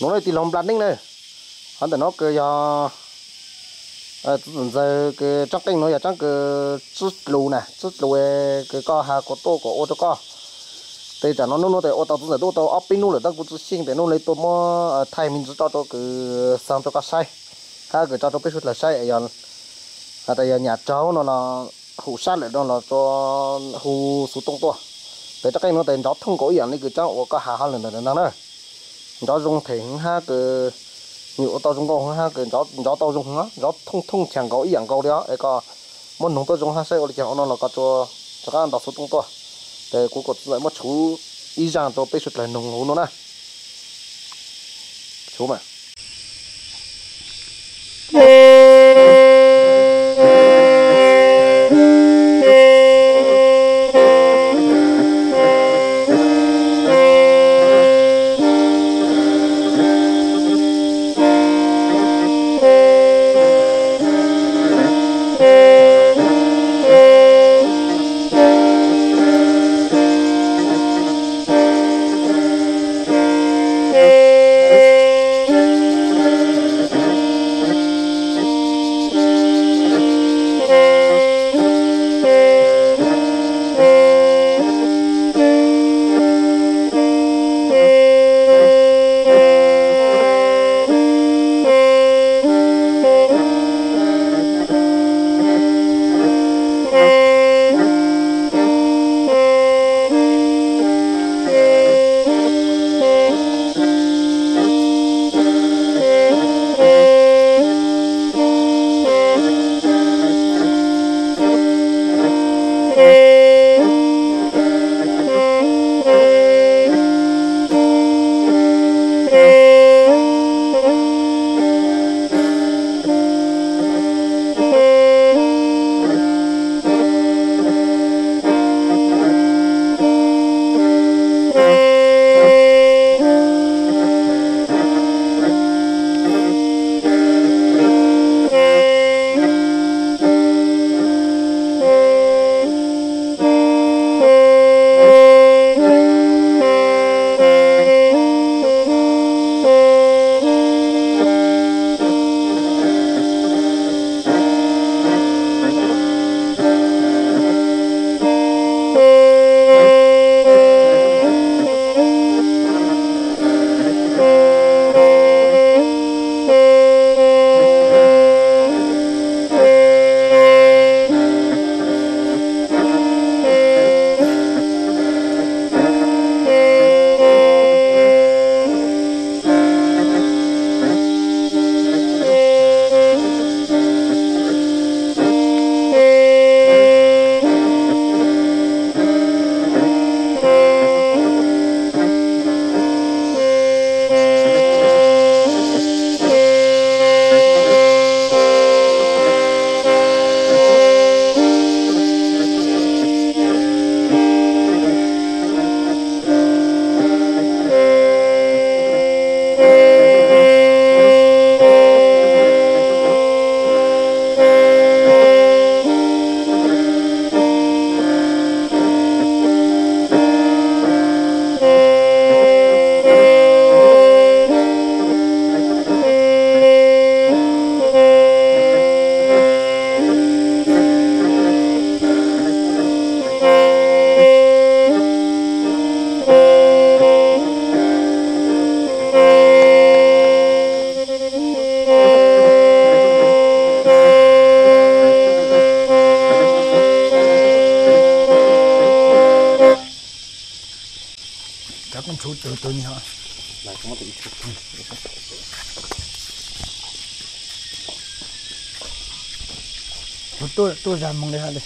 Nuav no tij laug Npla Neeb na. Hov ntawm no kws yog txwv ntxawg kws tseeb qeej nuav yog tseeb kws tsib dlus na, tsib dlus kws koj has kuas tuaj kuas ua rau koj. Tes tsam no nub nuav tes ua tau txwv ntxawg tuaj tau ob peb nub lawm tab kuv tsi xyeej tes nub le tuaj muab thaij me ntsis tso rau kws xaam rau koj saib, hab kws tso rau peb suav dlawg saib yog has tas yog nyam tsaug no los hum sab lawm no los tso hu xuv tooj tuaj. Tes tseeb qeej nuav tes nrov thooj nkaus ib yaam le kws tseeb uas koj has hov lawm ntawm no na. Nrov zoo them heev hab kws nws ua tau zoo nkauj heev hab kws nrov tau zoo heev, nrov thooj thooj chaws nkaus ib yaam nkaus li os. Es koj muab noog tuab zoo hab saib ua li cas ua no los koj tsuas rov qab ntaus xuv tooj tuaj. Tes kuv kuas txwv ntxawg muab tshuv ib zaaj rau peb suav dlawg noog huv nuav na. Tshuv mas. Tuaj zag moog li hab li.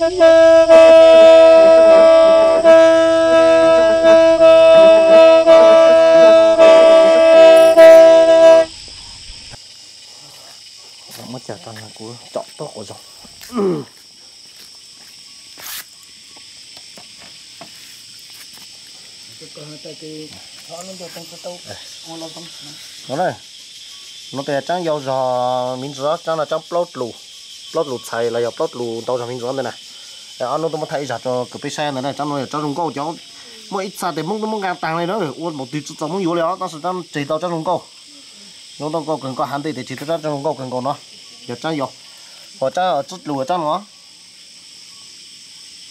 Muab cov tso kuv tsom tuaj quav zoo. No na, no tes tsaab yau zog miv ntxwv, tsaab no tsaab plaub tlus, plaub tlus txhais los yog plaub tlus ntau zog miv ntxwv ntawd na. Ob hnub tuaj muab thaij ib zag rau kws peb saib ntawd na, tsaab no yog tsaab zoo nkauj cov, muaj ib txha tes Hmoob tub muab nqa taag li na, ua npaum twg tsi txaus Hmoob yuav li os, tab sis tsaab tseg tau tsaab zoo nkauj. Zoo nkauj kawg nkaus, hab ntej tes tsis tau tsaab zoo nkauj kawg nkaus no, yog tsaab yau, hos tsaab tsib tlus tsaab no.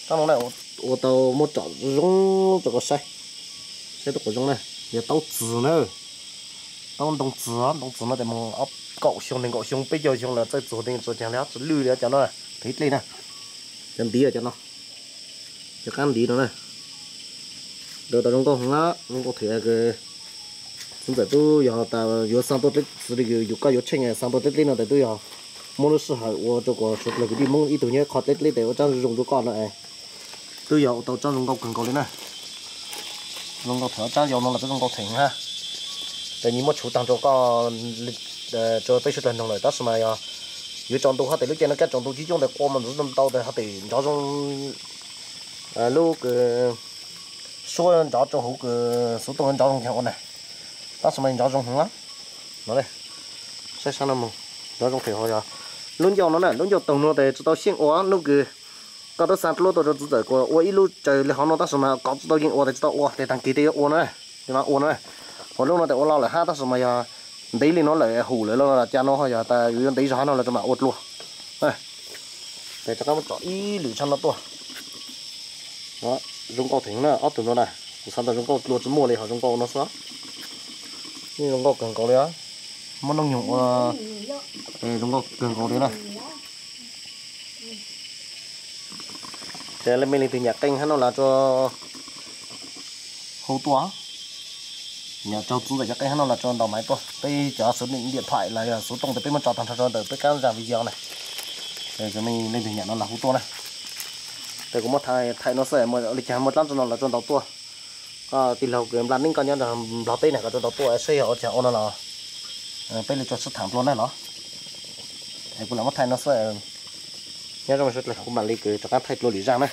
Tsaab no na, ua tau muab tsom zoo rau koj saib, saib tau quav zoo na, yog taub txwv na, taub ntoo txwv, ntoo txwv no tes moog ob kaum xyoo, nees nkaum xyoo, peb caug xyoo los txawj txwv, txwv caag li, txwv lwj li cov no, cov ib dlej na, cov ntiv cov no, cov qaab ntiv no na. Ua tau zoo nkauj heev, zoo nkauj them. Txiv ntxawm tub yog tas yuav xaa tuaj dleb, txiv li yus koj yuav tsheej xaa tuaj dleb dleb no tes tub yog muab lub sij hawm ua rau kuas suav dlawg kwv tij Hmoob ib tug nyob qhov dleb dleb tes ua tsaab zoo zoo rau koj no es tub yog ua tau tsaab zoo nkauj kawg nkaus li na. Zoo nkauj them, tsaab yau no los tsaab zoo nkauj them hab. Tes nyias muab tshuv taag rau koj, rau peb suav dlawg noog lawm, tab sis mas yog yuav tsaus ntuj hab tes lub caij no kab tsaus ntuj coob coob tes qua mos ntxwv ntau tes hab tes nrov zoo, lub kws suab nrov rau huv kws xuv tooj nrov zoo kawg ua na. Tab sis mas nrov zoo heev no, saib sab no mus, nrov zoo them hov yog lub ncauj no na, lub ncauj taug no tes tsi tau xyeej ua, hnub kws koj twb xaa dluab tuaj rau txiv ntxawm kuas ua ib lub tsaws li hov no tab sis mas kov tsi tau yeej ua tes tsi tau ua, tes taag kis tes yuav ua no, ua no. Hos lub no tes ua lo lawm hab tab sis mas yog ntev li no lawm, hum lawm los cas no yog tas yus yuav ntev zog hab no los tsi mam ua dlua. Tes rov qab muab tsom ib lwm tshaj no tuaj. Zoo nkauj them na, ob tug no na, kuv xav tas zoo nkauj dlua tsi muaj li hos zoo nkauj no xwb. Yeej zoo nkauj kawg nkaus li, muab noob nyoog ua zoo nkauj kawg nkaus li na. Ces leej twg nyaam qee hab no los tsuas hu tuaj, nyaam raug txiv ntxawm cov qee hab no los tsuas ntaus maiv tuaj, peb cov xuv ntim diam thaim los yog xuv tooj tes peb muab tso tag nrho rau ntawm peb kab zaj video na. Leej twg nyaam no los hu tuaj na. Tes kuv muab thaij no xwb, ua li cas muaj dlaab tsi no los tsuas ntaus tuaj. Koj tij laug kws nplaj neeb koj nyob nrog nplog teb na koj tsuas ntaus tuaj saib yog ua cas ua no los peb li tsuas sib thaam dlua na los. Es kuv lam muab thaij no xwb, nyob zoo sawv dlawg, kuv mam li kws rov qab thaij dlua lwm zaj na.